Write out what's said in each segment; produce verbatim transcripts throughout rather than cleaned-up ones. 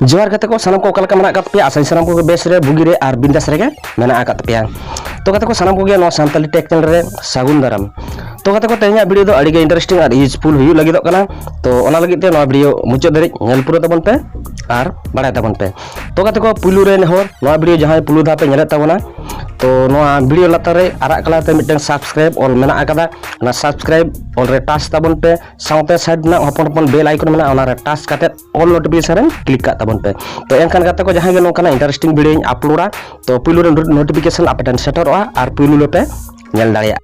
ᱡᱚᱦᱟᱨ ᱜᱟᱛᱮ ᱠᱚ, ᱥᱟᱱᱟᱢ ᱠᱚ ᱚᱠᱟ ᱞᱮᱠᱟ ᱢᱮᱱᱟᱜ ᱟᱠᱟᱫ ᱯᱮᱭᱟ? ᱟᱥᱟᱧ ᱥᱟᱱᱟᱢ ᱠᱚᱜᱮ ᱵᱮᱥ ᱨᱮ, ᱵᱩᱜᱤ ᱨᱮ ᱟᱨ ᱵᱤᱱᱫᱟᱥ ᱨᱮᱜᱮ ᱢᱮᱱᱟᱜ ᱟᱠᱟᱫ ᱯᱮᱭᱟ᱾ ᱛᱚ ᱜᱟᱛᱮ ᱠᱚ, ᱥᱟᱱᱟᱢ ᱠᱚᱜᱮ ᱱᱚᱣᱟ ᱥᱟᱱᱛᱟᱞᱤ ᱴᱮᱠ ᱪᱮᱱᱮᱞ ᱨᱮ ᱥᱟᱹᱜᱩᱱ ᱫᱟᱨᱟᱢ᱾ ᱛᱚ ᱜᱟᱛᱮ ᱠᱚ, ᱛᱮᱦᱮᱧᱟᱜ ᱵᱷᱤᱰᱤᱭᱳ ᱫᱚ ᱟᱹᱰᱤ ᱜᱮ ᱤᱱᱴᱟᱨᱮᱥᱴᱤᱝ ᱟᱨ ᱤᱭᱩᱡᱽᱯᱷᱩᱞ ᱦᱩᱭᱩᱜ ᱞᱟᱹᱜᱤᱫᱚᱜ ᱠᱟᱱᱟ᱾ ᱛᱚ ᱚᱱᱟ ᱞᱟᱹᱜᱤᱫ ᱛᱮ ᱱᱚᱣᱟ ᱵᱷᱤᱰᱤᱭᱳ ᱢᱩᱪᱟᱹᱫ ᱫᱷᱟᱹᱨᱤᱡ ᱧᱮᱞ ᱯᱩᱨᱟᱹᱣ ᱛᱟᱵᱚᱱ ᱯᱮ ᱟᱨ ᱵᱟᱲᱟᱭ ᱛᱟᱵᱚᱱ ᱯᱮ᱾ ᱛᱚ ᱜᱟᱛᱮ ᱠᱚ, ᱯᱩᱭᱞᱩ ᱨᱮ ᱱᱮᱦᱚᱨ, ᱱᱚᱣᱟ ᱵᱷᱤᱰᱤᱭᱳ ᱡᱟᱦᱟᱸᱭ ᱯᱩᱭᱞᱩ ᱫᱷᱟᱣ ᱯᱮ ᱧᱮᱞᱮᱫ ᱛᱟᱵᱚᱱᱟ, ᱛᱚ ᱱᱚᱣᱟ ᱵᱷᱤᱰᱤᱭᱳ ᱞᱟᱛᱟᱨ ᱨᱮ ᱟᱨᱟᱜ ᱠᱟᱞᱟᱨ ᱛᱮ ᱢᱤᱫᱴᱟᱝ ᱥᱟᱵᱥᱠᱨᱟᱭᱤᱵ ᱚᱞ ᱢᱮᱱᱟᱜ ᱟᱠᱟᱫᱟ, ᱚᱱᱟ ᱥᱟᱵᱥᱠᱨᱟᱭᱤᱵ ᱚᱞ ᱨᱮ ᱴᱟᱪ ᱛᱟᱵᱚᱱ ᱯᱮ᱾ ᱥᱟᱶᱛᱮ ᱥᱟᱭᱤᱰ ᱨᱮᱱᱟᱜ ᱦᱚᱯᱚᱱ ᱦᱚᱯᱚᱱ ᱵᱮᱞ ᱟᱭᱠᱚᱱ ᱢᱮᱱᱟᱜᱼᱟ, ᱚᱱᱟ ᱨᱮ ᱴᱟᱪ ᱠᱟᱛᱮ ᱚᱞ ᱱᱳᱴᱤᱯᱷᱤᱠᱮᱥᱚᱱ ᱨᱮ ᱠᱞᱤᱠ ᱠᱟᱜ ᱛᱟᱵᱚᱱ ᱯᱮ᱾ ᱛᱚ ᱮᱱᱠᱷᱟᱱ ᱜᱟᱛᱮ ᱠᱚ, ᱡᱟᱦᱟᱸ ᱜᱮ ᱱᱚᱝᱠᱟᱱᱟᱜ ᱤᱱᱴᱟᱨᱮᱥᱴᱤᱝ ᱵᱷᱤᱰᱤᱭᱳᱧ ᱟᱯᱞᱳᱰᱟ, ᱛᱚ ᱯᱩᱭᱞᱩ ᱨᱮ ᱱᱳᱴᱤᱯᱷᱤᱠᱮᱥᱚᱱ ᱟᱯᱮ ᱴᱷᱮᱱ ᱥᱮᱴᱮᱨᱚᱜᱼᱟ ᱟᱨ ᱯᱩᱭᱞᱩ ᱨᱮᱯᱮ ᱧᱮᱞ ᱫᱟᱲᱮᱭᱟᱜᱼᱟ᱾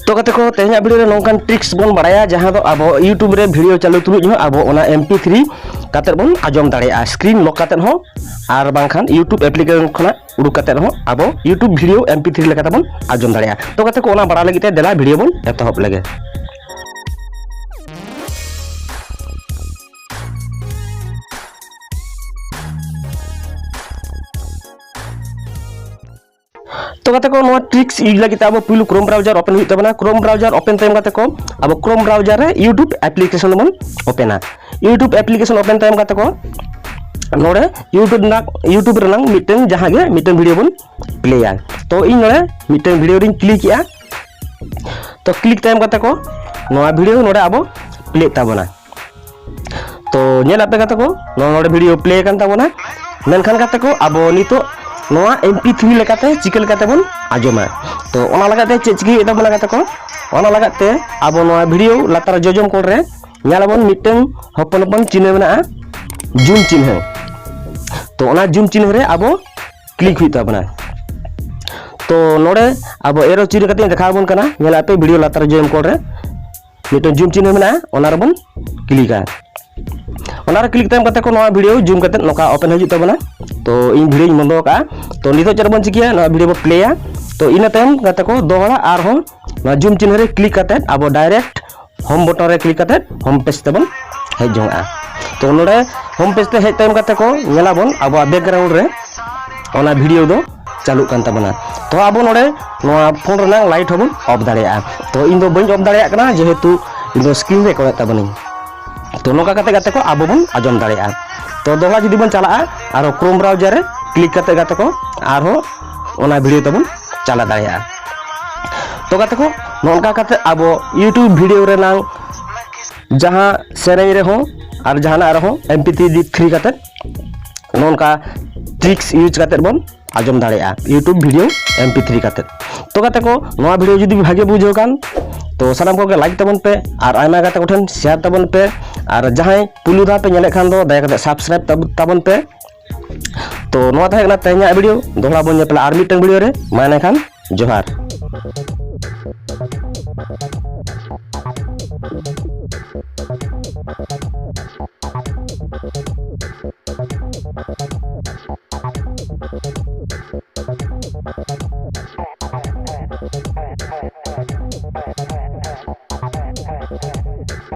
ᱛᱚ ᱜᱟᱛᱮ ᱠᱚ, ᱛᱮᱦᱮᱧᱟᱜ ᱵᱷᱤᱰᱤᱭᱳ ᱨᱮ ᱱᱚᱝᱠᱟᱱ ᱴᱨᱤᱠᱥ ᱵᱚᱱ ᱵᱟᱲᱟᱭᱟ, ᱡᱟᱦᱟᱸ ᱫᱚ ᱟᱵᱚ YouTube ᱨᱮ ᱵᱷᱤᱰᱤᱭᱳ ᱪᱟᱹᱞᱩ ᱛᱩᱞᱩᱡ ᱦᱚᱸ ᱟᱵᱚ ᱚᱱᱟ ᱮᱢ ᱯᱤ ᱛᱷᱨᱤ ᱠᱟᱛᱮᱫ ᱵᱚᱱ ᱟᱸᱡᱚᱢ ᱫᱟᱲᱮᱭᱟᱜᱼᱟ, ᱥᱠᱨᱤᱱ ᱞᱚᱠ ᱠᱟᱛᱮᱫ ᱦᱚᱸ, ᱟᱨ ᱵᱟᱝᱠᱷᱟᱱ YouTube ᱮᱯᱞᱤᱠᱮᱥᱚᱱ ᱠᱷᱚᱱᱟᱜ ᱩᱰᱩᱠ ᱠᱟᱛᱮᱫ ᱦᱚᱸ ᱟᱵᱚ YouTube video M P three ᱞᱮᱠᱟᱛᱮ ᱵᱚᱱ ᱟᱸᱡᱚᱢ ᱫᱟᱲᱮᱭᱟᱜᱼᱟ᱾ ᱛᱚ ᱜᱟᱛᱮ ᱠᱚ, ᱚᱱᱟ ᱵᱟᱲᱟᱭ ᱞᱟᱹᱜᱤᱫ ᱛᱮ ᱫᱮᱞᱟ ᱵᱷᱤᱰᱤᱭᱳ ᱵᱚᱱ ᱮᱛᱚᱦᱚᱵ ᱞᱮᱜᱮ᱾ ᱛᱚ ᱜᱟᱛᱮ ᱠᱚ, ᱱᱚᱣᱟ ᱴᱨᱤᱠᱥ ᱤᱭᱩᱡᱽ ᱞᱟᱹᱜᱤᱫ ᱛᱮ ᱟᱵᱚ ᱯᱩᱭᱞᱩ Chrome browser open ᱦᱩᱭᱩᱜ ᱛᱟᱵᱚᱱᱟ᱾ Chrome browser open ᱛᱟᱭᱚᱢ ᱜᱟᱛᱮ ᱠᱚ, ᱟᱵᱚ Chrome browser ᱨᱮ YouTube ᱮᱯᱞᱤᱠᱮᱥᱚᱱ ᱵᱚᱱ ᱳᱯᱮᱱᱟ᱾ YouTube ᱮᱯᱞᱤᱠᱮᱥᱚᱱ ᱳᱯᱮᱱ ᱛᱟᱭᱚᱢ ᱜᱟᱛᱮ ᱠᱚ, ᱱᱚᱰᱮ YouTube ᱨᱮᱱᱟᱜ, YouTube ᱨᱮᱱᱟᱜ ᱢᱤᱫᱴᱮᱱ ᱡᱟᱦᱟᱸ ᱜᱮ ᱢᱤᱫᱴᱮᱱ ᱵᱷᱤᱰᱤᱭᱳ ᱵᱚᱱ ᱯᱞᱮᱭᱟ᱾ ᱛᱚ ᱤᱧ ᱱᱚᱰᱮ ᱢᱤᱫᱴᱮᱱ ᱵᱷᱤᱰᱤᱭᱳ ᱨᱤᱧ ᱠᱞᱤᱠ ᱮᱜᱼᱟ᱾ ᱛᱚ ᱠᱞᱤᱠ ᱛᱟᱭᱚᱢ ᱜᱟᱛᱮ ᱠᱚ, ᱱᱚᱣᱟ ᱵᱷᱤᱰᱤᱭᱳ ᱱᱚᱰᱮ ᱟᱵᱚ ᱯᱞᱮᱜ ᱛᱟᱵᱚᱱᱟ᱾ ᱛᱚ ᱧᱮᱞ ᱟᱯᱮ ᱜᱟᱛᱮ ᱠᱚ, ᱱᱚᱣᱟ ᱱᱚᱰᱮ ᱵᱷᱤᱰᱤᱭᱳ ᱯᱞᱮ ᱠᱟᱱ ᱛᱟᱵᱚᱱᱟ᱾ ᱢᱮᱱᱠᱷᱟᱱ ᱜᱟᱛᱮ ᱠᱚ, ᱟᱵᱚ ᱱᱤᱛᱚᱜ ᱱᱚᱣᱟ ᱮᱢ ᱯᱤ ᱛᱷᱨᱤ ᱞᱮᱠᱟᱛᱮ ᱪᱤᱠᱟᱹ ᱞᱮᱠᱟᱛᱮ ᱵᱚᱱ ᱟᱸᱡᱚᱢᱟ? ᱛᱚ ᱚᱱᱟ ᱞᱟᱹᱜᱤᱫ ᱛᱮ ᱪᱮᱫ ᱪᱤᱠᱟᱹᱭ ᱦᱩᱭᱩᱜ ᱛᱟᱵᱚᱱᱟ ᱜᱟᱛᱮ ᱠᱚ? ᱚᱱᱟ ᱞᱟᱹᱜᱤᱫ ᱛᱮ ᱟᱵᱚ ᱱᱚᱣᱟ ᱵᱷᱤᱰᱤᱭᱳ ᱞᱟᱛᱟᱨ ᱡᱚᱡᱚᱢ ᱠᱚᱬ ᱨᱮ ᱧᱮᱞ ᱟᱵᱚᱱ, ᱢᱤᱫᱴᱟᱝ ᱦᱚᱯᱚᱱ ᱦᱚᱯᱚᱱ ᱪᱤᱱᱦᱟᱹ ᱢᱮᱱᱟᱜᱼᱟ, ᱡᱩᱢ ᱪᱤᱱᱦᱟᱹ᱾ ᱛᱚ ᱚᱱᱟ ᱡᱩᱢ ᱪᱤᱱᱦᱟᱹ ᱨᱮ ᱟᱵᱚ ᱠᱞᱤᱠ ᱦᱩᱭᱩᱜ ᱛᱟᱵᱚᱱᱟ᱾ ᱛᱚ ᱱᱚᱰᱮ ᱟᱵᱚ ᱮᱨᱳ ᱪᱤᱱᱦᱟᱹ ᱠᱟᱛᱮ ᱤᱧ ᱫᱮᱠᱷᱟᱣ ᱟᱵᱚᱱ ᱠᱟᱱᱟ, ᱧᱮᱞ ᱟᱯᱮ ᱵᱷᱤᱰᱤᱭᱳ ᱞᱟᱛᱟᱨ ᱡᱚᱡᱚᱢ ᱠᱚᱬ ᱨᱮ ᱢᱤᱫᱴᱟᱝ ᱡᱩᱢ ᱪᱤᱱᱦᱟᱹ ᱢᱮᱱᱟᱜᱼᱟ, ᱚᱱᱟ ᱨᱮᱵᱚᱱ ᱠᱞᱤᱠᱟ᱾ ᱚᱱᱟ ᱨᱮ ᱠᱞᱤᱠ ᱛᱟᱭᱚᱢ ᱜᱟᱛᱮ ᱠᱚ, ᱱᱚᱣᱟ ᱵᱷᱤᱰᱤᱭᱳ ᱡᱩᱢ ᱠᱟᱛᱮ ᱱᱚᱝᱠᱟ ᱳᱯᱮᱱ ᱦᱤᱡᱩᱜ ᱛᱟᱵᱚᱱᱟ᱾ ᱛᱚ ᱤᱧ ᱵᱷᱤᱰᱤᱭᱳᱧ ᱵᱚᱱᱫᱚ ᱟᱠᱟᱫᱼᱟ᱾ ᱛᱚ ᱱᱤᱛᱚᱜ ᱪᱮᱫ ᱵᱚᱱ ᱪᱤᱠᱟᱹᱭᱟ? ᱱᱚᱣᱟ ᱵᱷᱤᱰᱤᱭᱳ ᱵᱚᱱ ᱯᱞᱮᱭᱟ᱾ ᱛᱚ ᱤᱱᱟᱹ ᱛᱟᱭᱚᱢ ᱜᱟᱛᱮ ᱠᱚ, ᱫᱚᱦᱲᱟ ᱟᱨᱦᱚᱸ ᱱᱚᱣᱟ ᱡᱩᱢ ᱪᱤᱱᱦᱟᱹ ᱨᱮ ᱠᱞᱤᱠ ᱠᱟᱛᱮ ᱟᱵᱚ ᱰᱟᱭᱨᱮᱠᱴ ᱦᱳᱢ ᱵᱚᱴᱚᱱ ᱨᱮ ᱠᱞᱤᱠ ᱠᱟᱛᱮ ᱦᱳᱢ ᱯᱮᱡᱽ ᱛᱮᱵᱚᱱ ᱦᱮᱡ ᱡᱚᱝᱟᱜᱼᱟ᱾ ᱛᱚ ᱱᱚᱰᱮ ᱦᱳᱢ ᱯᱮᱡᱽ ᱛᱮ ᱦᱮᱡ ᱛᱟᱭᱚᱢ ᱜᱟᱛᱮ ᱠᱚ, ᱧᱮᱞᱟᱵᱚᱱ ᱟᱵᱚᱣᱟᱜ ᱵᱮᱠᱜᱨᱟᱣᱩᱱᱰ ᱨᱮ ᱚᱱᱟ ᱵᱷᱤᱰᱤᱭᱳ ᱫᱚ ᱪᱟᱹᱞᱩᱜ ᱠᱟᱱ ᱛᱟᱵᱚᱱᱟ᱾ ᱛᱚ ᱟᱵᱚ ᱱᱚᱰᱮ ᱱᱚᱣᱟ ᱯᱷᱳᱱ ᱨᱮᱱᱟᱜ ᱞᱟᱭᱤᱴ ᱦᱚᱸᱵᱚᱱ ᱚᱯᱷ ᱫᱟᱲᱮᱭᱟᱜᱼᱟ᱾ ᱛᱚ ᱤᱧ ᱫᱚ ᱵᱟᱹᱧ ᱚᱯᱷ ᱫᱟᱲᱮᱭᱟᱜ ᱠᱟᱱᱟ, ᱡᱮᱦᱮᱛᱩ ᱤᱧ ᱫᱚ ᱥᱠᱨᱤᱱ ᱨᱮ ᱠᱚᱭᱚᱜ ᱛᱟᱵᱚᱱᱟᱹᱧ᱾ ᱛᱚ ᱱᱚᱝᱠᱟ ᱠᱟᱛᱮ ᱜᱟᱛᱮ ᱠᱚ ᱟᱵᱚ ᱵᱚᱱ ᱟᱸᱡᱚᱢ ᱫᱟᱲᱮᱭᱟᱜᱼᱟ᱾ ᱛᱚ ᱫᱚᱦᱲᱟ ᱡᱩᱫᱤ ᱵᱚᱱ ᱪᱟᱞᱟᱜᱼᱟ, ᱟᱨᱦᱚᱸ Chrome browser ᱨᱮ click ᱠᱟᱛᱮ ᱜᱟᱛᱮ ᱠᱚ ᱟᱨᱦᱚᱸ ᱚᱱᱟ video ᱛᱟᱵᱚᱱ ᱪᱟᱞᱟᱣ ᱫᱟᱲᱮᱭᱟᱜᱼᱟ᱾ ᱛᱚ ᱜᱟᱛᱮ ᱠᱚ, ᱱᱚᱜᱼᱚ ᱱᱚᱝᱠᱟ ᱠᱟᱛᱮ ᱟᱵᱚ YouTube video ᱨᱮᱱᱟᱝ ᱡᱟᱦᱟᱸ ᱥᱮᱨᱮᱧ ᱨᱮᱦᱚᱸ ᱟᱨ ᱡᱟᱦᱟᱱᱟᱜ ᱨᱮᱦᱚᱸ M P three ᱠᱟᱛᱮ ᱱᱚᱜᱼᱚ ᱱᱚᱝᱠᱟ tricks use ᱠᱟᱛᱮ ᱵᱚᱱ ᱟᱸᱡᱚᱢ ᱫᱟᱲᱮᱭᱟᱜᱼᱟ YouTube video M P three ᱠᱟᱛᱮ᱾ ᱛᱚ ᱜᱟᱛᱮ ᱠᱚ, ᱱᱚᱣᱟ video ᱡᱩᱫᱤ ᱵᱷᱟᱜᱮ ᱵᱩᱡᱷᱟᱹᱣ ᱠᱟᱱ, ᱛᱚ ᱥᱟᱱᱟᱢ ᱠᱚᱜᱮ like ᱛᱟᱵᱚᱱ ᱯᱮ ᱟᱨ ᱟᱭᱢᱟ ᱜᱟᱛᱮ ᱠᱚᱴᱷᱮᱱ share ᱛᱟᱵᱚᱱ ᱯᱮ᱾ ᱟᱨ ᱡᱟᱦᱟᱸᱭ ᱯᱩᱭᱞᱩ ᱫᱷᱟᱣ ᱯᱮ ᱧᱮᱞᱮᱫ ᱠᱷᱟᱱ ᱫᱚ ᱫᱟᱭᱟ ᱠᱟᱛᱮ subscribe ᱛᱟᱵ- ᱛᱟᱵᱚᱱ ᱯᱮ᱾ ᱛᱚ ᱱᱚᱣᱟ ᱛᱟᱦᱮᱸ ᱠᱟᱱᱟ ᱛᱮᱦᱮᱧᱟᱜ video᱾ ᱫᱚᱦᱲᱟ ᱵᱚᱱ ᱧᱮᱯᱮᱞᱟ ᱟᱨ ᱢᱤᱫᱴᱟᱝ video ᱨᱮ᱾ ᱢᱟ ᱮᱱᱠᱷᱟᱱ ᱡᱚᱦᱟᱨ᱾